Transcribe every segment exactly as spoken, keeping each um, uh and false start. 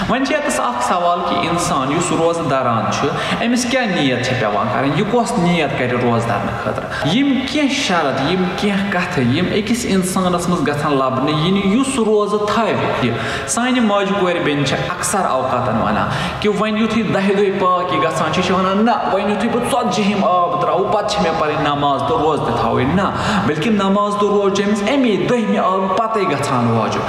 وۄنۍ چھِ ییٚتس اکھ سوال کہِ انسان یُس روزٕ دران چھُ، أمِس کیٛاہ نیت چھِ پٮ۪وان کرٕنۍ، یہِ کۄس نیت کرِ روزٕ درنہٕ خٲطرٕ؟ یِم کینٛہہ شرط، یِم کینٛہہ کتھٕ، یِم أکِس انسانس منٛز گژھن لبنہٕ یِنہِ، یُس روزٕ تھاوِ۔ یہِ سانہِ ماجہِ کورِ بیٚنہِ چھِ اکثر اوقاتن ونان کہِ وۄنۍ یُتھُے دَہہِ دۄہہِ پاک یہِ گژھان چھِ، یہِ چھِ ونان، "نہ، وۄنۍ یُتھُے بہٕ ژتجی ہِم آب تراوٕ، پتہٕ چھِ مےٚ پرٕنۍ نماز تہٕ روزٕ تہِ تھاوٕنۍ۔" نہ، بلکہِ نماز تہٕ روزٕ چھِ أمِس اَمے دٔہمہِ آبہٕ پتے گژھان واجب۔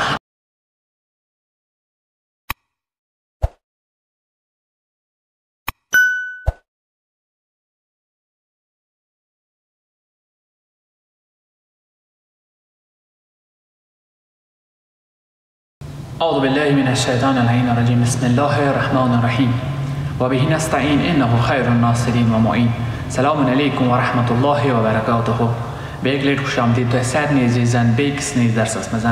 أعوذ بالله من الشيطان اللعين الرجيم. بسم الله الرحمن الرحيم. وبه نستعين إنه خير الناصرين ومعين. السلام عليكم ورحمة الله وبركاته. بیٚیہِ اَکہِ لَٹہِ خوش آمدید تۄہہِ سارنٕے عزیٖزَن بیٚیہِ کِس نٔیِس درسَس منٛز۔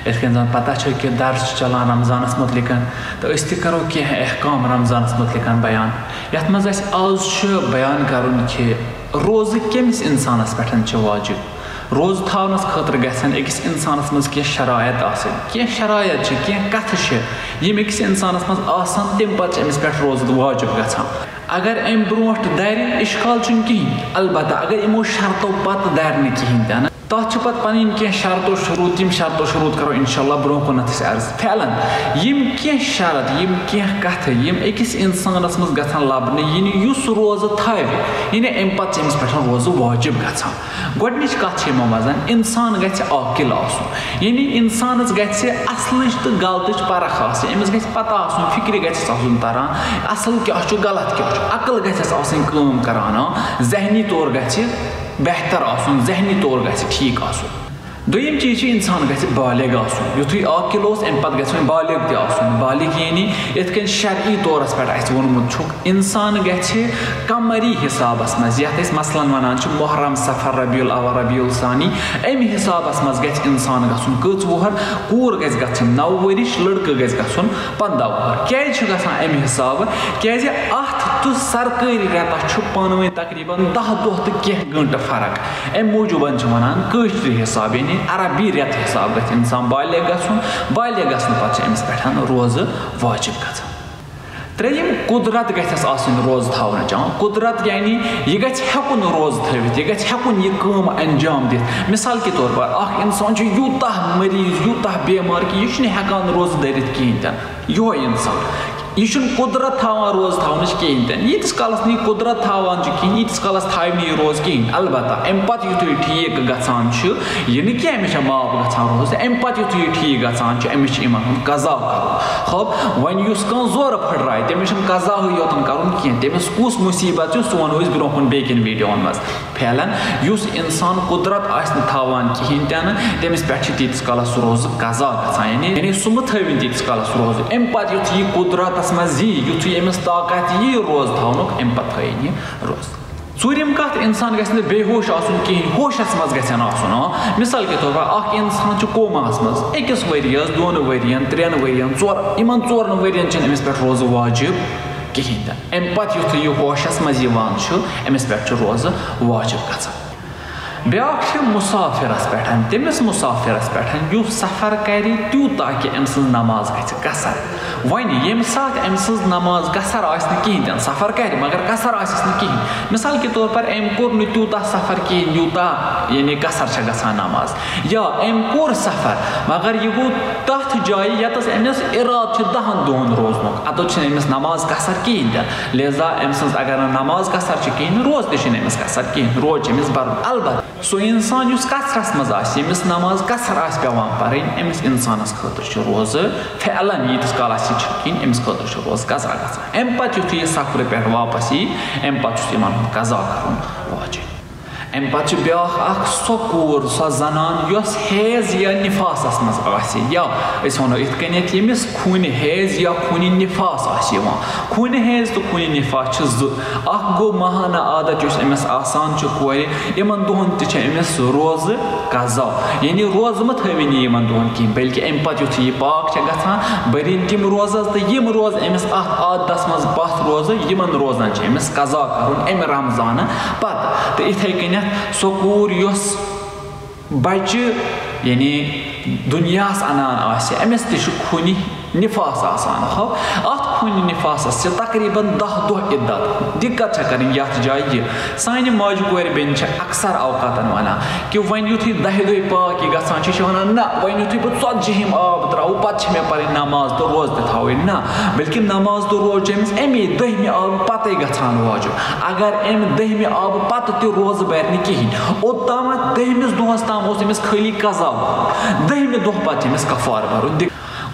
یِتھ کٔنۍ زَن پَتہ چھِ کہِ درس چھُ چَلان رمضانَس مُتعلِقَ، تہٕ أسۍ تہِ کَرو کینٛہہ احکام رمضانَس مُتعلِقَ بیان، یَتھ منٛز اَسہِ آز چھُ بیان کَرُن کہِ روزٕ کٔمِس اِنسانَس پٮ۪ٹھ چھِ واجب۔ روزٕ تھاونَس خٲطرٕ گژھن أکِس اِنسانَس منٛز کینٛہہ شرایط آسٕنۍ۔ کینٛہہ شرایط چھِ، کینٛہہ کَتھٕ چھِ، یِم أکِس اِنسانَس منٛز آسَن، تَمہِ پَتہٕ چھِ أمِس پٮ۪ٹھ روزٕ واجب گژھان۔ اگر اَمہِ برونٛٹھ دَرِ، اِشکال چھُنہٕ کِہیٖنۍ۔ البتہ اگر یِمو شرطو پَتہٕ دَرِ نہٕ کِہیٖنۍ تہِ نہٕ، تَتھ چھِ پَتہٕ پَنٕنۍ کینٛہہ شرط و شروٗط، تِم شرط و شروٗط کَرو اِنشاء اللہ برونٛہہ کُنَتھ أسۍ عرض۔ فعلاً یِم کینٛہہ شرط، یِم کینٛہہ کَتھٕ، یِم أکِس اِنسانَس منٛز گژھن لَبنہٕ یِنہِ، یُس روزٕ تھاوِ، یعنی اَمہِ پَتہٕ چھِ أمِس پٮ۪ٹھ روزٕ واجب گژھان۔ گۄڈٕنِچ کَتھ چھِ یِمو منٛز، اِنسان گژھِ عاقل آسُن، یعنی اِنسانَس گژھِ اَصلٕچ تہٕ غلطٕچ پَرَکھ آسٕنۍ، أمِس گژھِ پَتہ آسُن، فِکرِ گژھٮ۪س آسُن تَران، اَصٕل کیٛاہ چھُ، غلط کیٛاہ چھُ، عقل گژھٮ۪س آسٕنۍ کٲم کَران، ذہنی طور گژھِ بہتر آسُن، ذہنی طور گژھِ ٹھیٖک آسُن۔ دوٚیِم چیٖز چھُ، اِنسان گژھِ بالغ آسُن۔ یُتھُے عاقل اوس، اَمہِ پَتہٕ گژھِ وۄنۍ بالغ تہِ آسُن۔ بالغ یعنی یِتھ کٔنۍ شرعی طورَس پٮ۪ٹھ اَسہِ ووٚنمُت چھُکھ، اِنسان گژھِ قمری حسابَس منٛز، یَتھ أسۍ مثلاً وَنان چھِ محرم، صفر، ربیع الاول، ربیع الثانی، اَمہِ حسابَس منٛز گژھِ اِنسان گژھُن کٔژ وُہَر؟ کوٗر گژھِ گژھٕنۍ نَو ؤرِش، لٔڑکہٕ گژھِ گژھُن پنٛداہ وُہَر۔ کیٛازِ چھُ گژھان اَمہِ حسابہٕ؟ کیٛازِ اَتھ تہٕ سرکٲرۍ رٮ۪تَس چھُ پانہٕ ؤنۍ تقریباً دَہ دۄہ تہٕ کینٛہہ گٲنٛٹہٕ فرق۔ اَمہِ موٗجوٗبَن چھِ وَنان کٲشرِ حساب، یعنی عربی رٮ۪تہٕ حساب گژھِ اِنسان بالغ گژھُن۔ بالغ گژھنہٕ پَتہٕ چھِ أمِس پٮ۪ٹھ روزٕ واجب گژھان۔ ترٛیٚیِم، قدرت گژھٮ۪س آسٕنۍ روزٕ تھاونٕچ۔ آ، قدرت یعنی یہِ گژھِ ہٮ۪کُن روزٕ تھٲوِتھ، یہِ گژھِ ہٮ۪کُن یہِ کٲم انجام دِتھ۔ مثال کے طور پر، اکھ انسان چھُ یوٗتاہ مریض، یوٗتاہ بیمار کہِ یہِ چھُنہٕ ہٮ۪کان روزٕ دٔرِتھ کِہیٖنۍ تہِ نہٕ۔ یِہوٚے اِنسان، یہِ چھُنہٕ قدرت تھاوان روزٕ تھاونٕچ کِہیٖنۍ تہِ نہٕ۔ ییٖتِس کالَس نہٕ یہِ قدرت تھاوان چھُ کِہیٖنۍ، ییٖتِس کالَس تھاوِ نہٕ یہِ روزٕ کِہیٖنۍ۔ البتہ اَمہِ پَتہٕ یُتھُے یہِ ٹھیٖک گژھان چھُ، یہِ نہٕ کینٛہہ أمِس چھےٚ معاف گژھان روزٕ، اَمہِ پَتہٕ یُتھُے یہِ ٹھیٖک گژھان چھُ، أمِس چھِ یِمَن ہُنٛد قضا کَرُن۔ خب، وۄنۍ یُس کانٛہہ زورٕ پھٕٹرایہِ، تٔمِس چھُنہٕ قضاہٕے یوتَن کَرُن کینٛہہ، تٔمِس کُس مُصیٖبت چھُ، سُہ وَنو أسۍ برونٛہہ کُن بیٚکٮ۪ن ویٖڈیووَن منٛز۔ فعلاً یُس اِنسان قدرت آسہِ نہٕ تھاوان کِہیٖنۍ تہِ نہٕ، تٔمِس پٮ۪ٹھ چھِ تیٖتِس کالَس روزٕ قضا گژھان، یعنی، یعنی سُہ مہٕ تھٲوِن تیٖتِس کالَس روزٕ۔ اَمہِ پَتہٕ یُتھ یہِ قدرتَس منٛز یی، یُتھُے أمِس طاقت یی روزٕ تھاونُک، اَمہِ پَتہٕ تھٲیِن یہِ روزٕ۔ ژوٗرِم کَتھ، اِنسان گژھِ نہٕ بے ہوش آسُن کِہیٖنۍ، ہوشَس منٛز گژھن آسُن۔ آ، مثال کے طور پر، اَکھ اِنسان چھُ کوماہَس منٛز، أکِس ؤرِیَس، دۄن ؤرِیَن، ترٛٮ۪ن ؤرِیَن، ژور، یِمَن ژورَن ؤرِیَن چھِنہٕ أمِس پٮ۪ٹھ روزٕ واجب کِہیٖنۍ تہِ۔ اَمہِ پَتہٕ یُتھُے یہِ ہوشَس منٛز یِوان چھُ، أمِس پٮ۪ٹھ چھُ روزٕ واجب گژھان۔ بیٛاکھ چھِ مُسافِرَس پٮ۪ٹھ، تٔمِس مُسافِرَس پٮ۪ٹھ، یُس سفر کَرِ، تیوٗتاہ کہِ أمۍ سٕنٛز نماز گژھِ قصر۔ وۄنۍ ییٚمہِ ساتہٕ أمۍ سٕنٛز نماز قصر آسہِ نہٕ کِہیٖنۍ تہِ نہٕ، سفر کَرِ مگر قصر آسٮ۪س نہٕ کِہیٖنۍ۔ مثال کے طور پر، أمۍ کوٚر نہٕ تیوٗتاہ سفر کِہیٖنۍ، یوٗتاہ یعنی قصر چھےٚ گژھان نماز، یا أمۍ کوٚر سفر مگر یہِ گوٚو تَتھ جایہِ یَتَس أمِس اِرادٕ چھُ دَہَن دۄہَن روزنُک، اَتَتھ چھِنہٕ أمِس نماز قصر کِہیٖنۍ تہِ نہٕ۔ لہذا أمۍ سٕنٛز اگر نہٕ نماز قصر چھِ کِہیٖنۍ، روزٕ تہِ چھِنہٕ أمِس قصر کِہیٖنۍ، روزٕ چھِ أمِس بَرُن۔ البتہ سُہ اِنسان یُس قصرَس منٛز آسہِ، ییٚمِس نماز قصر آسہِ پٮ۪وان پَرٕنۍ، أمِس اِنسانَس خٲطرٕ چھُ روزٕ فعلاً ییٖتِس کالَس یہِ چھُ کِہیٖنۍ، أمِس خٲطرٕ چھُ روزٕ قضا گژھان۔ اَمہِ پَتہٕ یُتھُے یہِ سفرٕ پٮ۪ٹھ واپَس یی، اَمہِ پَتہٕ چھُس یِمَن ہُنٛد قضا کَرُن واجب۔ اَمہِ پَتہٕ چھِ بیٛاکھ اَکھ سۄ کوٗر، سۄ زنان، یۄس حیض یا نِفاسَس منٛز آسہِ، یا أسۍ وَنو یِتھ کٔنٮ۪تھ، ییٚمِس خوٗنہِ حیض یا خوٗنہِ نِفاس آسہِ یِوان۔ خوٗنہِ حیض تہٕ خوٗنہِ نِفاس چھِ زٕ۔ اَکھ گوٚو ماہانہ عادت یُس أمِس آسان چھُ کورِ، یِمَن دۄہَن تہِ چھِ أمِس روزٕ قضا، یعنی روزٕ مہٕ تھٲوِن یہِ یِمَن دۄہَن کِہیٖنۍ، بلکہِ اَمہِ پَتہٕ یُتھُے یہِ پاک چھےٚ گژھان، بٔرِن تِم روزَس، تہٕ یِم روزٕ أمِس اَتھ عادتَس منٛز پَتھ روزٕ، یِمَن روزَن چھِ أمِس قضا کَرُن اَمہِ رمضانہٕ پَتہٕ۔ تہٕ یِتھَے کٔنٮ۪تھ سۄ کوٗر یۄس بَچہِ، یعنی دُنیاہَس اَنان آسہِ، أمِس تہِ چھُ خوٗنہِ نفاس آسان۔ ہو، اتھ خوٗنہِ نفاسس چھِ تقریباً دَہ دۄہ عدت۔ دقت چھےٚ کرٕنۍ یتھ جایہِ یہِ۔ سانہِ ماجہِ کورِ بیٚنہِ چھِ اکثر اوقاتن ونان کہِ وۄنۍ یُتھُے دَہہِ دۄہہِ پاک یہِ گژھان چھِ، یہِ چھِ ونان، نہ، وۄنۍ یُتھُے بہٕ ژتجی ہِم آب تراوٕ، پتہٕ چھِ مےٚ پرٕنۍ نماز تہٕ روزٕ تہِ تھاوٕنۍ۔ نہ، بلکہِ نماز تہٕ روزٕ چھِ أمِس اَمی دٔہمہِ آبہٕ پتے گژھان واجب۔ اگر أمۍ دٔہمہِ آبہٕ پتہٕ تہِ روزٕ برِ نہٕ کِہیٖنۍ، اوٚتامَتھ دٔہمِس دۄہس تام اوس أمِس خٲلی قضا بَرُن، دٔہمہِ دۄہ پتہٕ چھِ أمِس کفارٕ بَرُن۔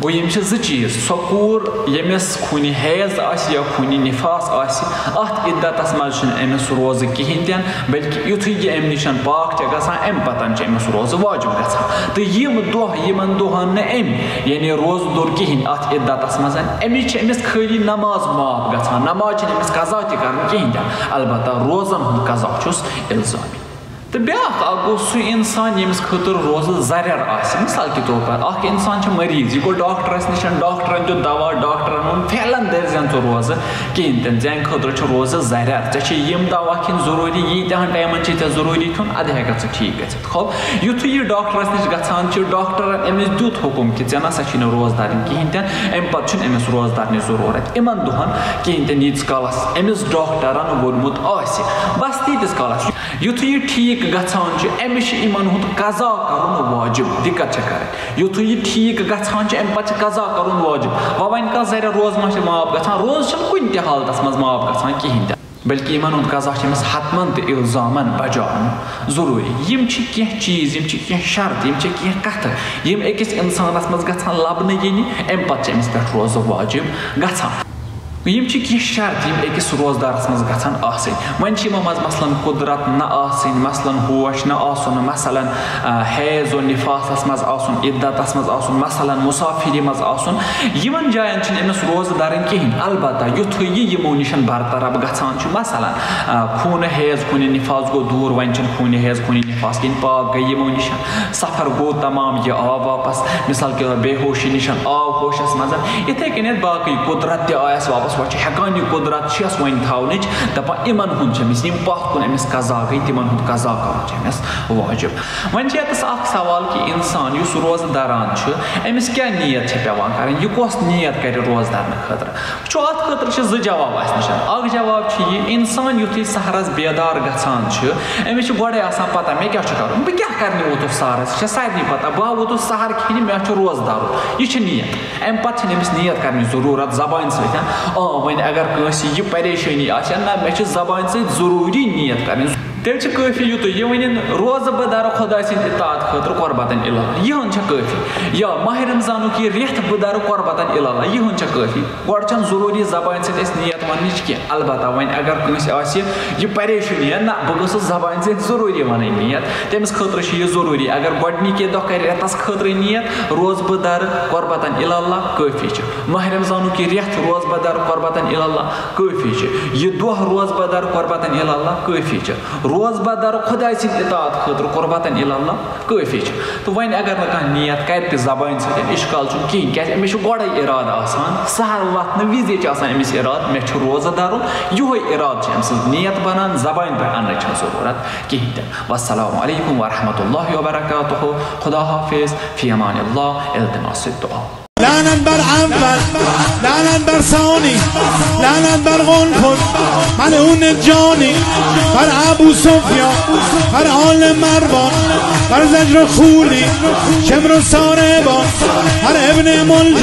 گوٚو، یِم چھِ زٕ چیٖز۔ سۄ کوٗر ییٚمِس خوٗنہِ حیض آسہِ یا خوٗنہِ نفاس آسہِ، اَتھ عدتَس منٛز چھُنہٕ أمِس روزٕ کِہیٖنۍ تہِ نہٕ، بلکہِ یُتھُے یہِ اَمہِ نِش پاک چھےٚ گژھان، اَمہِ پَتَن چھِ أمِس روزٕ واجب گژھان۔ تہٕ یِم دۄہ، یِمَن دۄہَن نہٕ أمۍ یعنی روزٕ دوٚر کِہیٖنۍ اَتھ عدتَس منٛز، أمِس چھِ، أمِس خٲلی نماز معاف گژھان، نماز چھِنہٕ أمِس قضا تہِ کَرُن کِہیٖنۍ تہِ نہٕ، البتہ روزَن ہُنٛد قضا چھُس الزٲمی۔ تہٕ بیٛاکھ اکھ گوٚو سُہ انسان ییٚمِس خٲطرٕ روزٕ ضرر آسہِ۔ مثال کے طور پر اکھ انسان چھُ مریض، یہِ گوٚو ڈاکٹرس نِش، ڈاکٹرن دیُت دوا، ڈاکٹرن ووٚن فعلاً دٔرۍ زٮ۪ن ژٕ روزٕ کِہیٖنۍ تہِ نہٕ، زٮ۪نہِ خٲطرٕ چھُ روزٕ ضرر، ژےٚ چھِ یِم دوا کھیٚنۍ ضروٗری، ییٖتیٛاہن ٹایمن چھِ ژےٚ ضروٗری کھیوٚن، ادٕ ہٮ۪ککھ ژٕ ٹھیٖک گٔژھِتھ۔ ہو، یُتھُے یہِ ڈاکٹرس نِش گژھان چھُ، ڈاکٹرن أمِس دیُت حُکُم کہِ ژےٚ نہ سا چھُے نہٕ روزٕ دَرٕنۍ کِہیٖنۍ تہِ نہٕ، اَمہِ پتہٕ چھُنہٕ أمِس روزٕ دَرنٕچ ضروٗرت۔ یِمن دۄہن کِہیٖنۍ تہِ نہٕ، ییٖتِس کالس أمِس ڈاکٹرن ووٚنمُت آسہِ، بس تیٖتِس کالس۔ یُتھُے یہِ ٹھیٖک گژھان چھُ، أمِس چھُ یِمن ہُنٛد قضا کرُن واجب۔ دِقت چھےٚ کرٕنۍ، یُتھُے یہِ ٹھیٖک گژھان چھُ، اَمہِ پتہٕ چھُ قضا کرُن واجب۔ وۄنۍ وۄنۍ کانٛہہ زرِ روزٕ ما چھِ معاف گژھان؟ روزٕ چھِنہٕ کُنہِ تہِ حالتس منٛز معاف گژھان کِہیٖنۍ تہِ، بلکہِ یِمن ہُنٛد قضا چھُ أمِس حتمن تہٕ الزامن بجاوُن ضروٗری۔ یِم چھِ کینٛہہ چیٖز، یِم چھِ کینٛہہ شرط، یِم چھِ کینٛہہ کتھٕ، یِم أکِس انسانس منٛز گژھن لبنہٕ یِنہِ، اَمہِ پتہٕ چھِ أمِس پٮ۪ٹھ روزٕ واجب گژھان۔ یِم چھِ کینٛہہ شرط، یِم أکِس روزدارس منٛز گژھن آسٕنۍ۔ وۄنۍ چھِ یِمو منٛز مثلاً قدرت نہ آسٕنۍ، مثلاً ہوش نہ آسُن، مثلاً، آ، حیض و نفاسس منٛز آسُن، عدتس منٛز آسُن، مثلاً مسافری منٛز آسُن۔ یِمن جاین چھِنہٕ أمِس روزٕ دَرٕنۍ کِہیٖنۍ۔ البتہ یُتھُے یہِ یِمو نِش برطرف گژھان چھُ، مثلاً، آ، خوٗنہٕ حیض، خوٗنہِ نفاس گوٚو دوٗر، وۄنۍ چھِنہٕ خوٗنہِ حیض، خوٗنہِ نفاس کِہیٖنۍ، پاک گٔے یِمو نِش۔ سفر گوٚو تمام، یہِ آو واپس، مثال کے طور بے ہوشی نِش آو ہوشس منٛز۔ یِتھے کٔنٮ۪تھ باقٕے قدرت تہِ آیس واپس، وۄنۍ چھِ ہٮ۪کان یہِ قدرت چھَس وۄنۍ تھاونٕچ، دپان یِمن ہُنٛد چھِ أمِس، یِم پتھ کُن أمِس قضا گٔے، تِمن ہُنٛد قضا کرُن چھُ أمِس واجب۔ وۄنۍ چھِ ییٚتس اکھ سوال کہِ انسان یُس روزٕ دَران چھُ، أمِس کیٛاہ نیت چھےٚ پٮ۪وان کرٕنۍ؟ یہِ کۄس نیت کرِ روزٕ دَرنہٕ خٲطرٕ؟ وٕچھو، اَتھ خٲطرٕ چھِ زٕ جواب اَسہِ نِش۔ اَکھ جواب چھُ یہِ، اِنسان یُتھُے سحرَس بیدار گژھان چھُ، أمِس چھُ گۄڈَے آسان پَتہ، مےٚ کیٛاہ چھُ کَرُن، بہٕ کیٛاہ کَرنہِ ووتُس سحرَس۔ یہِ چھےٚ سارنٕے پَتہ، بہٕ ہا ووتُس سحر کھیٚنہِ، مےٚ چھُ روزٕ دَرُن۔ یہِ چھِ نیت۔ اَمہِ پَتہٕ چھِنہٕ أمِس نیت کَرنٕچ ضروٗرت زبانہِ سۭتۍ۔ آ، وۄنۍ اگر کٲنٛسہِ یہِ پریشٲنی آسہِ ہا، نہ، مےٚ چھِ زبانہِ سۭتۍ ضروٗری نیت کَرٕنۍ۔ تیٚلہِ چھِ کٲفی یُتُے، یہِ ؤنِن، روزٕ بہٕ دَرٕ خۄداے سٕنٛدِ اطاعت خٲطرٕ قربتن الی اللہ، یِہُنٛد چھےٚ کٲفی۔ یا ماہِ رمضانُک یہِ رٮ۪تھ بہٕ دَرٕ قربتن الی اللہ، یِہُنٛد چھےٚ کٲفی۔ گۄڈٕ چھَنہٕ ضروٗری زبانہِ سۭتۍ اَسہِ نیت وَننٕچ کینٛہہ۔ البتہ وۄنۍ اگر کٲنٛسہِ آسہِ یہِ پریشٲنی، نہ، بہٕ گٔژھٕس زبانہِ سۭتۍ ضروٗری وَنٕنۍ نیت، تٔمِس خٲطرٕ چھُ یہِ ضروٗری۔ اگر گۄڈٕنِکے دۄہ کَرِ رٮ۪تَس خٲطرٕ نیت، روزٕ بہٕ دَرٕ قربتن الی اللہ، کٲفی چھِ۔ ماہِ رمضانُک یہِ رٮ۪تھ روزٕ بہٕ دَرٕ قربتن الی اللہ، کٲفی چھِ۔ یہِ دۄہ روزٕ بہٕ دَرٕ قربتن الی اللہ، کٲفی چھِ۔ روزٕ بہٕ دَرٕ خۄداے سٕنٛدِ اطاعت خٲطرٕ قربتن الی اللہ، کٲفی چھِ۔ تہٕ وۄنۍ اگر نہٕ کانٛہہ نیت کَرِ تہِ زبانہِ سۭتۍ، اِشکال چھُنہٕ کِہیٖنۍ، کیٛازِ أمِس چھُ گۄڈَے اِرادٕ آسان، سحر وۄتھنہٕ وِزے چھُ آسان أمِس اِرادٕ، مےٚ چھُ روزٕ دَرُن، یِہوٚے اِرادٕ چھُ أمۍ سٕنٛز نیت بَنان، زبانہِ پٮ۪ٹھ اَننٕچ چھَنہٕ ضروٗرت کِہیٖنۍ تہِ۔ والسلام علیکم ورحمۃ اللہ وبرکاتہ۔ خدا حافظ، فی امان اللہ، التماس الدعا۔ لعنت بر اول، لعنت بر ثانی، لعنت بر قنفذ، ملعون جانی، بر ابو سفیان، بر آل مروان، بر زجر و خولی، شمر و ساربان، بر ابن ملجم.